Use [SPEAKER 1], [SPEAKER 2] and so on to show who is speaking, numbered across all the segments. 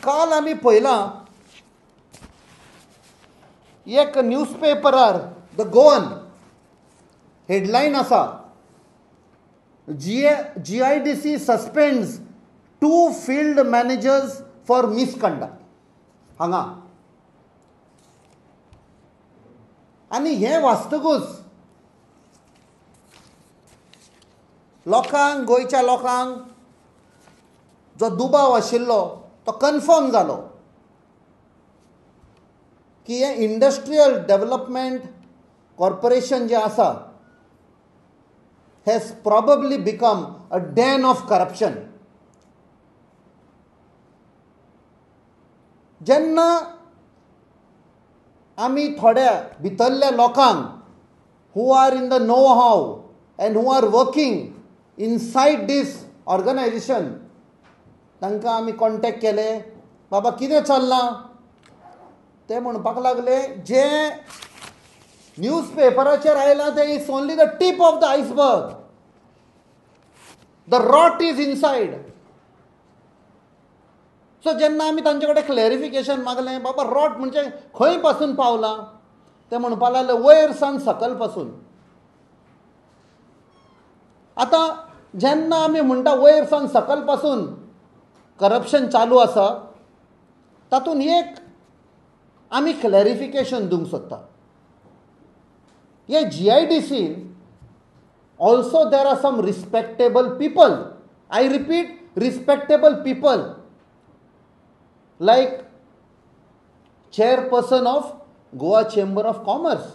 [SPEAKER 1] काल आमी पळयलां एक न्यूजपेपरार the Goan headline आसा, GIDC suspends 2 field managers for misconduct. हांगा आनी हें वाचतकूच लोकांक, गोंयच्या लोकांक जो दुबाव आशिल्लो तो कन्फर्म जालो की हें इंडस्ट्रियल डेव्हलपमेंट कॉर्पोरेशन जें आसा has probably become a den of corruption. जेन्ना आमी थोड्या भितरल्या लोकांक who are in the know how and who are working inside this organization तांकां आमी कॉन्टेक्ट केले, बाबा कितें चल्लां, ते म्हणपाक लागले जे न्यूज पेपराचेर आयलां तें it's only the tip of the iceberg, the rot is inside. So जेन्ना आमी तांचे कडेन क्लॅरिफिकेशन मागलें, बाबा रॉट म्हणजे खंय पासून पावलां, ते म्हणपाक लागले वयर सावन सकल पासून. आतां जेन्ना आमी म्हणटा वयर सावन सकल पासून करप्शन चालू आसा, तातूंत एक आमी क्लॅरिफिकेशन दिवंक सोदता. हे GIDC also there are some respectable people, I repeat respectable people, like chairperson of Goa chamber of commerce,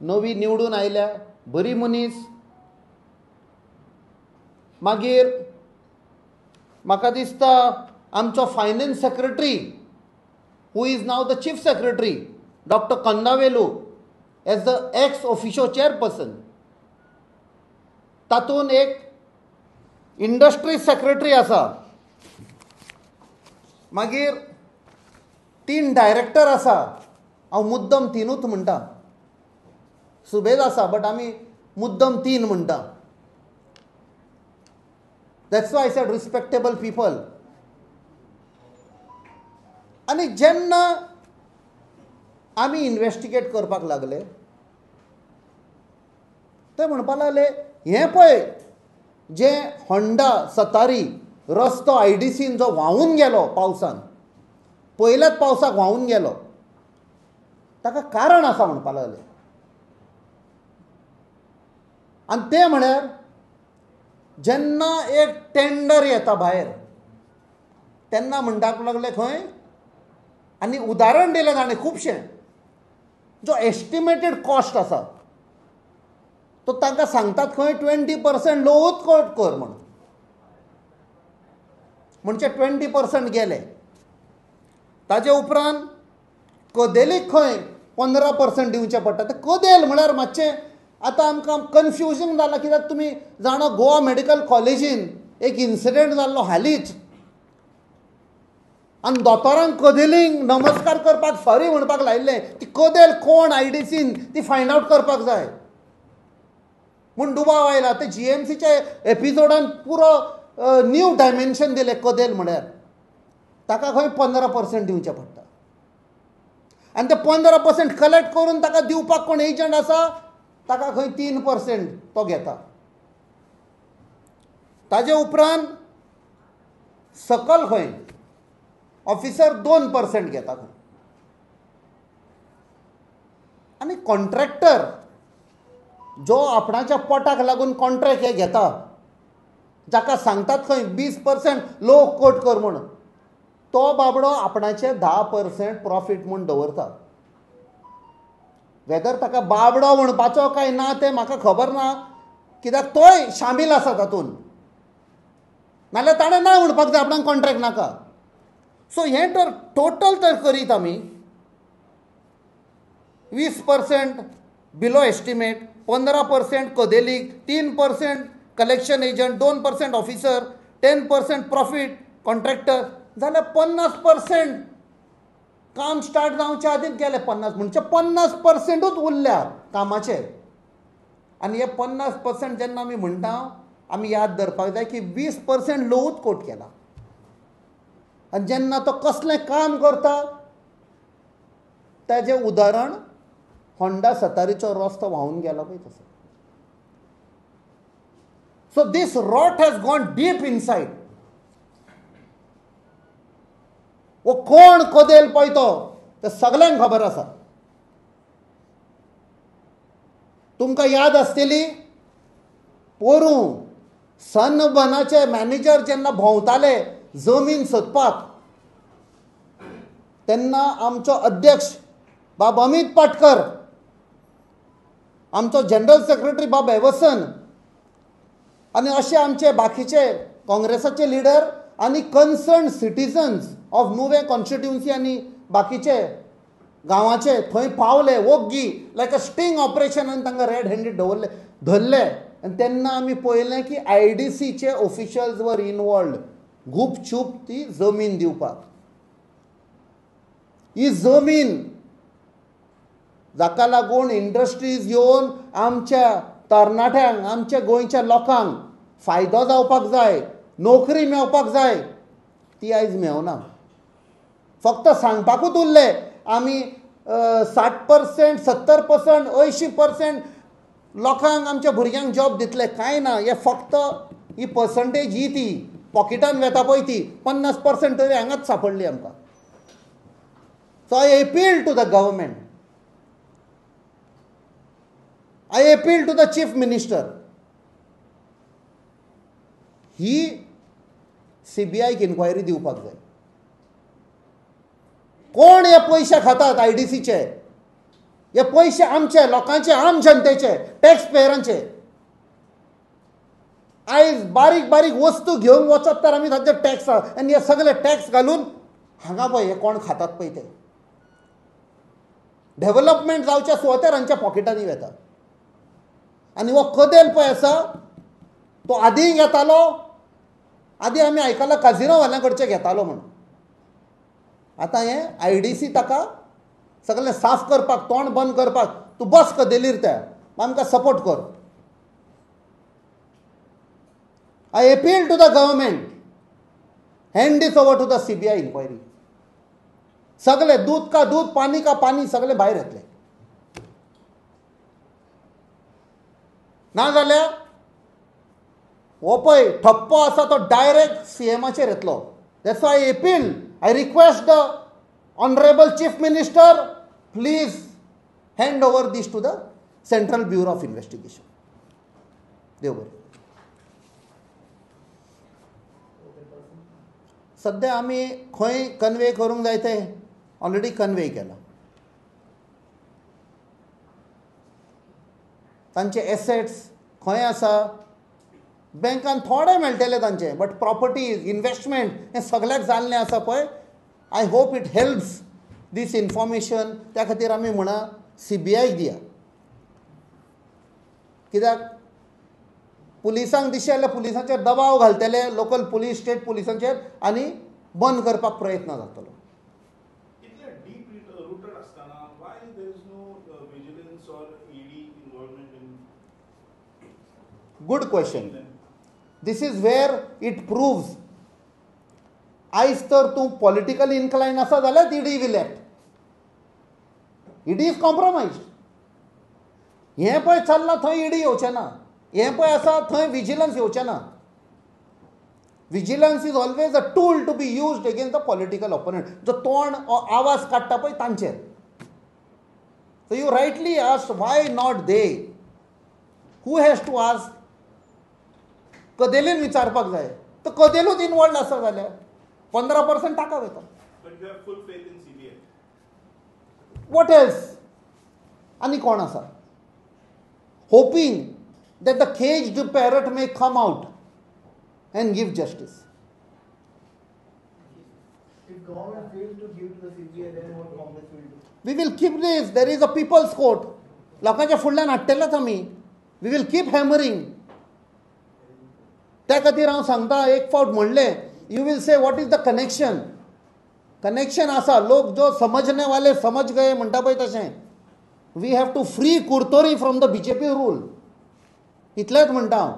[SPEAKER 1] नवी निवडून आयल्या बरी मनीस. मागीर म्हाका दिसता आमचो finance secretary who is now the chief secretary doctor Kandavelu as the ex officio chairperson. तातूंत एक इंडस्ट्री सेक्रेटरी आसा, मागीर 3 डायरेक्टर आसा. हांव मुद्दम 3ूच म्हणटा, सुबेज आसा बट आमी मुद्दम 3 म्हणटा. That's why I said respectable people. आनी जेन्ना आमी इन्वेस्टिगेट करपाक लागले ते म्हणपाक लागले हें पळय जें होंडा सतारी रस्तो IDCन जो व्हांवून गेलो पावसान, पयल्याच पावसाक व्हांवून गेलो, ताका कारण आसा म्हणपाक लागले. आनी तें म्हळ्यार जेन्ना एक टेंडर येता भायर तेन्ना म्हणपाक लागले खंय, आनी उदाहरण दिलें ताणें खुबशें, जो एस्टिमेटेड कॉस्ट आसा तो तांकां सांगतात खंय 20% लोवूच कट कर म्हण, म्हणजे 20% गेले. ताजे उपरांत कदेलीक खंय 15% दिवचें पडटा. ते कदेल म्हळ्यार मातशें आतां आमकां कन्फ्युजन जालां, कित्याक तुमी जाणा गोवा मेडिकल कॉलेजीन एक इन्सिडंट जाल्लो हालींच, आनी दोतोरांक कदेलींक नमस्कार करपाक सॉरी म्हणपाक लायिल्लें. ती कदेल कोण IDCन ती फायंड आवट करपाक जाय म्हूण दुबाव आयला. ते GMCच्या एपिसोडान पुरो न्यू डायमेन्शन दिलें कदेल म्हळ्यार, ताका खंय 15% दिवचें पडटा. आनी ते 15% कलेक्ट करून ताका दिवपाक कोण एजंट आसा ताका खंय 3% तो घेता. ताजे उपरांत सकल खंय ऑफिसर 2% घेता खंय, आनी कॉन्ट्रॅक्टर जो आपणाच्या पोटाक लागून कॉन्ट्रॅक्ट हे घेता, जाका सांगतात खंय 20% लो कोट कर म्हूण, तो बाबडो आपणाचे 10% प्रॉफीट म्हूण दवरता. वेदर ताका बाबडो म्हणपाचो काय ना तें म्हाका खबर ना, कित्याक तोय शामील आसा तातूंत, नाल्यार ताणें ना म्हणपाक जाय आपणाक कॉन्ट्रॅक्ट नाका. सो हें तर टोटल तर करीत आमी 20% below estimate, 15% कदेलीक, 3% collection agent, 2% officer, 10% profit contractor, जाल्यार 50% काम स्टार्ट जावच्या आदींच गेले 50, म्हणजे 50%ूच उरल्या कामाचे. आनी हे 50% जेन्ना आमी म्हणटा आमी याद धरपाक जाय की 20% लोवूच कोट केला. आनी जेन्ना तो कसलें काम करता ताजें उदाहरण होंडा सतारीचो रस्तो व्हांवून गेलो पळय तसो. So this rot has gone deep inside. वो कोण कदेल पळय तो तें सगल्यांक खबर आसा. तुमकां याद आसतली पोरूं सनबनाचे मॅनेजर जेन्ना भोंवताले जमीन सोदपाक तेन्ना आमचो अध्यक्ष बाब अमीत पाटकर, आमचो जनरल सेक्रेटरी बाब एवसन आनी अशे आमचे बाकीचे काँग्रेसाचे लिडर आनी concern citizens of Nuvem constituency आनी बाकीचे गांवाचे थंय पावले वोग्गी लायक अ स्टिंग ऑपरेशन आनी तांकां रेड हँडेड दवरले धरले. आनी तेन्ना आमी पळयलें की आयडीसीचे ऑफिशियल्स वर इनवॉल्वड गुपचूप ती जमीन दिवपाक. ही जमीन जाका लागून इंडस्ट्रीज येवन आमच्या तरणाट्यांक आमच्या गोंयच्या लोकांक फायदो जावपाक जाय, नोकरी मेळपाक जाय, ती आयज मेळना. फक्त सांगपाकूच उरलें आमी 60% 70% 80% लोकांक आमच्या भुरग्यांक जॉब दितले. कांय ना, हे फक्त ही पर्संटेज ही ती पॉकेटान वेता पळय ती 50% तरी हांगाच सांपडली आमकां. So I appeal to the government, I appeal to the chief minister, he सीबीआयक inquiry दिवपाक जाय. कोण हे पयशे खातात आयडीसीचे? हे पयशे आमचे लोकांचे, आम जनतेचे, टॅक्स पेयरांचे. आयज बारीक बारीक वस्तू घेवंक वचत तर आमी तांचे टॅक्स आनी हे सगळे टॅक्स घालून हांगा पळय हे कोण खातात पळय ते. डेव्हलपमेंट जावच्या सुवातेर हांच्या पॉकेटांनी वेता. आनी हो कदेल पळय आसा तो आदीं घेतालो, आदीं आमी आयकलां काजिनोवाल्यां कडचे घेतालो म्हूण. आतां हें आयडीसी ताका सगळें साफ करपाक, तोंड बंद करपाक, तूं बस कदेलीर त्या आमकां सपोर्ट कर. I appeal to the government, hand this over to the CBI inquiry. सगळे दूध का दूध, पानी का पानी सगळे भायर येतले. ना जाल्यार हो पळय ठप्पो आसा तो डायरेक्ट सीएमाचेर येतलो. That's why I appeal, I request the honourable chief minister, please hand over this to the central bureau of investigation. देव बरें. सद्या आमी खंय कन्वे करूंक जाय ते ऑलरेडी कन्वे केलां. तांचे एसेट्स खंय आसा, बँकान थोडे मेळटले तांचे, बट प्रॉपर्टीज, इन्वेस्टमेंट हें सगळ्याक जाल्लें आसा पळय. I hope it helps this information. त्या खातीर आमी म्हणा सीबीआयक दिया. कित्याक पुलिसांक दिशें जाल्यार पुलिसांचेर दबाव घालतले, लोकल पुलीस, स्टेट पुलिसांचेर, आनी बंद करपाक प्रयत्न जातलो. Good question. This is where it proves. आयज तर तूं पॉलिटिकली इन्क्लायन आसा जाल्यार ED will act. ED is compromise. हें पळय चल्लां थंय ईडी येवचें ना, हें पळय आसा थंय विजिलन्स येवचें ना. Vigilance is always a tool to be used against the political opponent. जो तोंड आवाज काडटा पळय तांचेर. So you rightly ask why not they? Who has to ask? कदेलीन विचारपाक जाय. तर कदेलूच इनवॉल्ड आसा जाल्यार 15% ताका वता. What else? आनी कोण आसा? Hoping that the caged parrot may come out and give justice.
[SPEAKER 2] If government fails to give to the CBI, then what Congress will do?
[SPEAKER 1] We will keep this. There is a people's court. लोकांच्या फुडल्यान हाडटलेच आमी. We will keep hammering. त्या खातीर हांव सांगता, एक फावट म्हणलें, you will say what is the connection. Connection आसा. लोक जो समजने वाले समज गए म्हणटा पळय तशें. We have to free Curtorim from the BJP rule. इतलेंच म्हणटा हांव.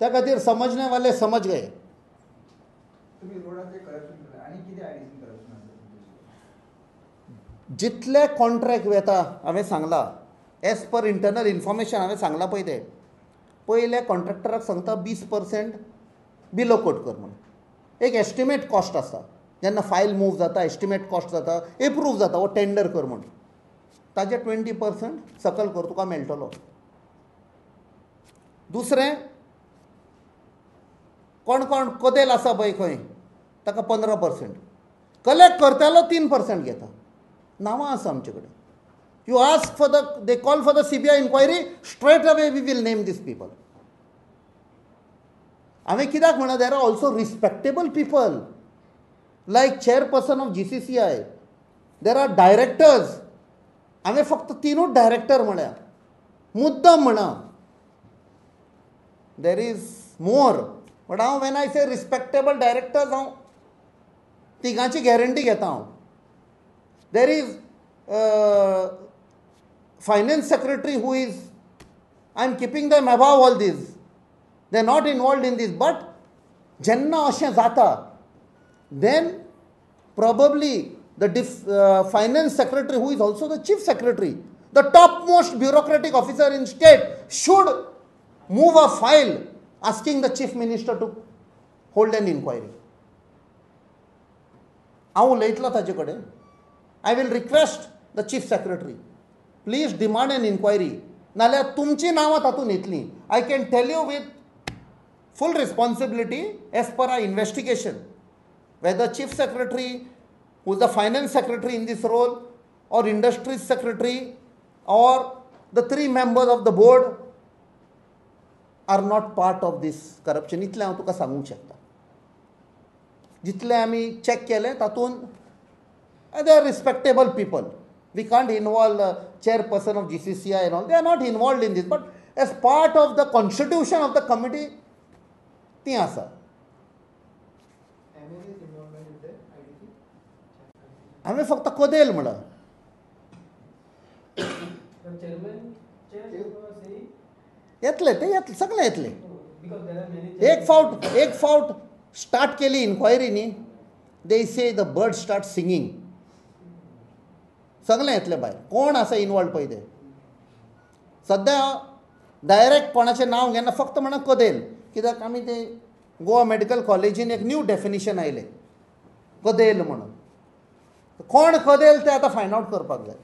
[SPEAKER 1] त्या खातीर समजने वाले समज गए.
[SPEAKER 2] तुम्ही रोडाचे करप्शन केलं आणि किती आयडीसीन करप्शन आसा?
[SPEAKER 1] जितले कॉन्ट्रॅक्ट वेता हांवें सांगला, एज पर इंटरनल इन्फॉर्मेशन हांवें सांगलां पळय, ते पयले कॉन्ट्रॅक्टराक सांगता 20% बिलो कोट कर म्हणून. एक एस्टिमेट कॉस्ट आसता, जेन्ना फायल मूव जाता एस्टिमेट कॉस्ट जाता, एप्रूव जाता, वो टेंडर कर म्हणून, ताजे 20% सकल कर, तुका मेळटलो. दुसरें, कोण कोण कदेल आसा पळय खंय, ताका 15%, कलेक्ट करतालो 3% घेता. नांवां आसा आमचे कडेन. You ask for the, they call for the CBI inquiry, straight away we will name these people. हांवें कित्याक म्हणा, there are also respectable people like chairperson of GCCI, there are directors. हांवें फक्त 3 डायरेक्टर म्हळ्या, मुद्दम म्हणा, there is more, but हांव when I say respectable directors, हांव तिगांची गॅरंटी घेता हांव. There is finance secretary who is, I am keeping them above all this, they are not involved in this. But जेन्ना अशें जाता, then probably the finance secretary who is also the chief secretary, the top most bureaucratic officer in state, should move a file asking the chief minister to hold an inquiry. हांव उलयतलो ताजे कडेन. I will request the chief secretary, please demand an inquiry, नाल्यार तुमची नांवां तातूंत येतलीं. I can tell you with full responsibility as per our investigation, whether chief secretary who is the finance secretary in this role or industries secretary or the 3 members of the board are not part of this corruption. इतलें हांव तुका सांगूंक शकता. जितलें आमी check केलें तातूंत they are respectable people. We can't involve chairperson of GCCI and all, they are not involved in this, but as part of the constitution of the committee ती आसा. हांवें फक्त कदेल म्हळां. येतले ते, येतले, सगळे येतले. एक फावट स्टार्ट केली इन्क्वायरी न्ही, they say the bird start singing, सगळें येतलें भायर. कोण आसा इनवॉल्व पळय ते. सद्या डायरेक्ट कोणाचें नांव घेना, फक्त म्हणा कदेल, कित्याक आमी ते गोवा मेडिकल कॉलेजीन एक न्यू डेफिनेशन आयलें कदेल म्हणून. कोण कदेल ते आतां फायंड आवट करपाक जाय.